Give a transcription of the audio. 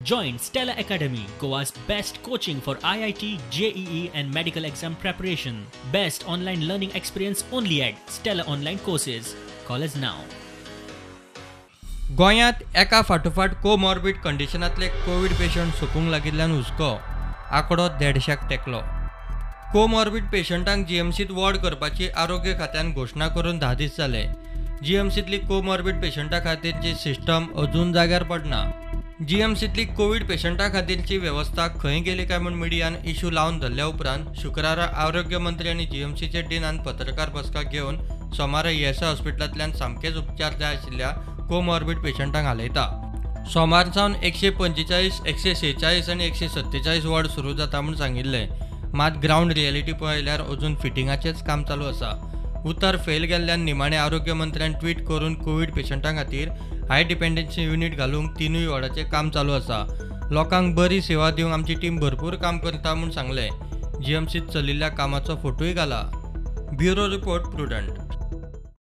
Join Stella Academy, Goa's best coaching for IIT, JEE and medical exam preparation. Best online learning experience only at Stella Online Courses. Call us now. गोंयांत एका फाटोफाट comorbid कंडिशनांतले Covid patient सोंपूंक लागिल्ल्यान हुस्को, आंकडो 150 टेकलो. Comorbid पेशंटांक जीएमसींत ward करपाची आरोग्य खात्यान घोशणा करून 10 दीस जाले. जीएमसींतली कोमॉर्बिड पेशंटा खातीरची सिस्टम अजून जाग्यार पडना. जीएमसींतली कोवीड पेशंटा खातीरची वेवस्था खंय गेली काय म्हूण मिडियान इशू लावन धरल्या उपरांत शुक्रारा आरोग्य मंत्री आनी जीएमसीचे डिनान पत्रकार बसका घेवन सोमारा ईएसआय हॉस्पिटलांतल्यान सामकेच उपचार जाय आशिल्ल्या कोमॉर्बिड पेशंटांक हालयता. सोमार सावन 145, 146 आनी 147 वॉर्ड सुरू जाता म्हूण सांगिल्लें. मात ग्रावंड रियलिटी पळयल्यार अजून फिटिंगाचेंच काम चालू आसा. उतर फेल गेल्ल्यान निमाणे आरोग्य मंत्र्यान ट्वीट करून कोवीड पेशंटां खातीर हाय डिपेंडन्सी युनीट घालूंक 3 वॉर्डाचें काम चालू आसा. लोकांक बरी सेवा दिवंक आमची टीम भरपूर काम करता म्हूण सांगलें. जीएमसींत चलिल्ल्या कामाचो फोटोय घाला. Bureau report, Prudent.